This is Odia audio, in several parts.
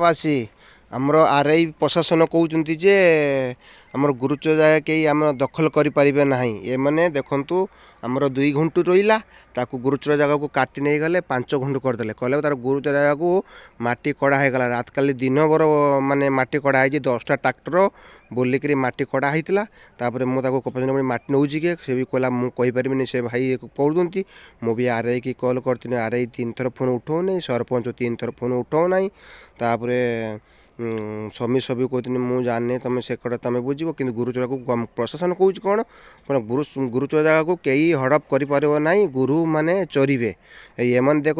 ବାସୀ, ଆମର ଆର୍ I ପ୍ରଶାସନ କହୁଛନ୍ତି ଯେ ଆମର ଗୁରୁତ୍ୱ ଜାଗା କେହି ଆମ ଦଖଲ କରିପାରିବେ ନାହିଁ। ଏମାନେ ଦେଖନ୍ତୁ, ଆମର 2 ଗୁଣ୍ଠୁ ରହିଲା, ତାକୁ ଗୁରୁତ୍ୱ ଜାଗାକୁ କାଟି ନେଇଗଲେ, 5 ଗୁଣ୍ଠୁ କରିଦେଲେ। କହିଲେ ତାର ଗୁରୁତ୍ୱ ଜାଗାକୁ ମାଟି କଢ଼ା ହେଇଗଲା। ରାତ କାଲି ଦିନ ବର ମାନେ ମାଟି କଢ଼ା ହେଇଛି, 10ଟା ଟ୍ରାକ୍ଟର ବୋଲିକିରି ମାଟି କଢ଼ା ହେଇଥିଲା। ତାପରେ ମୁଁ ତାକୁ ପଚାରିଲି, ମାଟି ନେଉଛି କିଏ? ସେ ବି କହିଲା, ମୁଁ କହିପାରିବିନି, ସେ ଭାଇ କହୁଛନ୍ତି। ମୁଁ ବି ଆର୍ ଆଇକି କଲ୍ କରିଥିଲି, ଆର୍ I 3 ଥର ଫୋନ୍ ଉଠାଉନାହିଁ, ସରପଞ୍ଚ 3 ଥର ଫୋନ୍ ଉଠାଉନାହିଁ। ତାପରେ ସମି ସଭ୍ୟ କହୁଛନ୍ତି, ମୁଁ ଜାଣିନି, ତୁମେ ସେ କଟା ତୁମେ ବୁଝିବ। କିନ୍ତୁ ଗୁରୁଚରାକୁ ପ୍ରଶାସନ କହୁଛି କ'ଣ କ'ଣ, ଗୁରୁଚରା ଜାଗାକୁ କେହି ହଡ଼ପ କରିପାରିବ ନାହିଁ, ଗୋରୁମାନେ ଚରିବେ। ଏଇ ଏମାନେ ଦେଖ,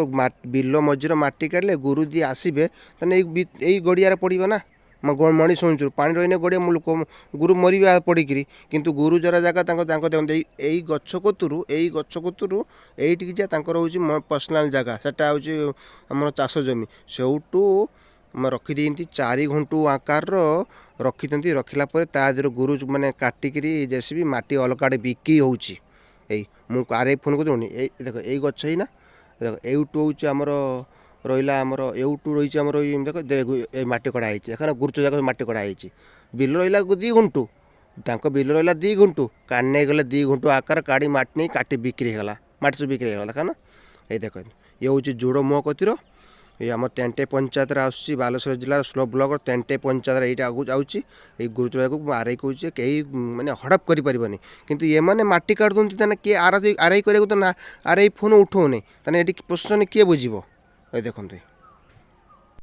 ବିଲ ମଝିର ମାଟି କାଢ଼ିଲେ, ଗୋରୁ ଯିଏ ଆସିବେ ତାହେଲେ ଏଇ ଗଡ଼ିଆରେ ପଡ଼ିବ ନା। ମଣିଷ ଉଞ୍ଚୁ ପାଣି ରହିଲେ ଗଡ଼ିଆ, ମୁଁ ଲୋକ ଗୋରୁ ମରିବେ ପଡ଼ିକିରି। କିନ୍ତୁ ଗୁରୁଚରା ଜାଗା ତାଙ୍କ ଦେଖନ୍ତୁ, ଏଇ ଗଛ କତୁରୁ, ଏଇ ଗଛ କତୁରୁ ଏଇଠିକି ଯା, ତାଙ୍କର ହେଉଛି ପର୍ସନାଲ୍ ଜାଗା, ସେଟା ହେଉଛି ଆମର ଚାଷ ଜମି। ସେଇଠୁ ରଖିଦିଅନ୍ତି, 4 ଗୁଣ୍ଠୁ ଆକାରର ରଖିଦିଅନ୍ତି। ରଖିଲା ପରେ ତା ଦେହରୁ ଗୋରୁ ମାନେ କାଟିକିରି ଜେସିବି ମାଟି ଅଲଗା ଆଡ଼େ ବିକ୍ରି ହେଉଛି। ଏଇ ମୁଁ ଆର୍ I phone କରୁନି। ଏଇ ଦେଖ, ଏଇ ଗଛ ହେଇନା ଦେଖ, ଏଇଠୁ ହେଉଛି ଆମର ରହିଲା, ଆମର ଏଇଠୁ ରହିଛି ଆମର। ଏଇ ଦେଖ, ଏଇ ମାଟି କଢ଼ା ହେଇଛି। ଦେଖ ନା, ଗୁରୁଚ ଜାଗା ମାଟି କଢ଼ା ହେଇଛି। ବିଲ ରହିଲା 2 ଗୁଣ୍ଠୁ, ତାଙ୍କ ବିଲ ରହିଲା 2 ଗୁଣ୍ଠୁ, କାଢ଼ି ନେଇଗଲେ 2 ଗୁଣ୍ଠୁ ଆକାର, କାଢ଼ି ମାଟି ନେଇ କାଟି ବିକ୍ରି ହେଇଗଲା, ମାଟି ସବୁ ବିକ୍ରି ହେଇଗଲା। ଦେଖ ନା, ଏଇ ଦେଖ, ଇଏ ହେଉଛି ଯୋଡ଼ ମୁହଁ କତିର। ଏଇ ଆମ ତେଣ୍ଟେ ପଞ୍ଚାୟତରେ ଆସୁଛି, ବାଲେଶ୍ୱର ଜିଲ୍ଲାର ସ୍ଲୋ ବ୍ଲକର ତେଣ୍ଟେ ପଞ୍ଚାୟତରେ ଏଇଟା ଆଗକୁ ଯାଉଛି। ଏଇ ଗୁରୁତ୍ୱକୁ ମୁଁ ଆର୍ I କହୁଛି, କେହି ମାନେ ହଡ଼ପ କରିପାରିବନି। କିନ୍ତୁ ଏମାନେ ମାଟି କାଢ଼ୁଛନ୍ତି, ତାହେଲେ କିଏ ଆର୍ I କରିବାକୁ ତ ନା, ଆର୍ I phone ଉଠାଉନି। ତାହେଲେ ଏଠି ପ୍ରଶାସନ କିଏ ବୁଝିବ? ଏଇ ଦେଖନ୍ତୁ।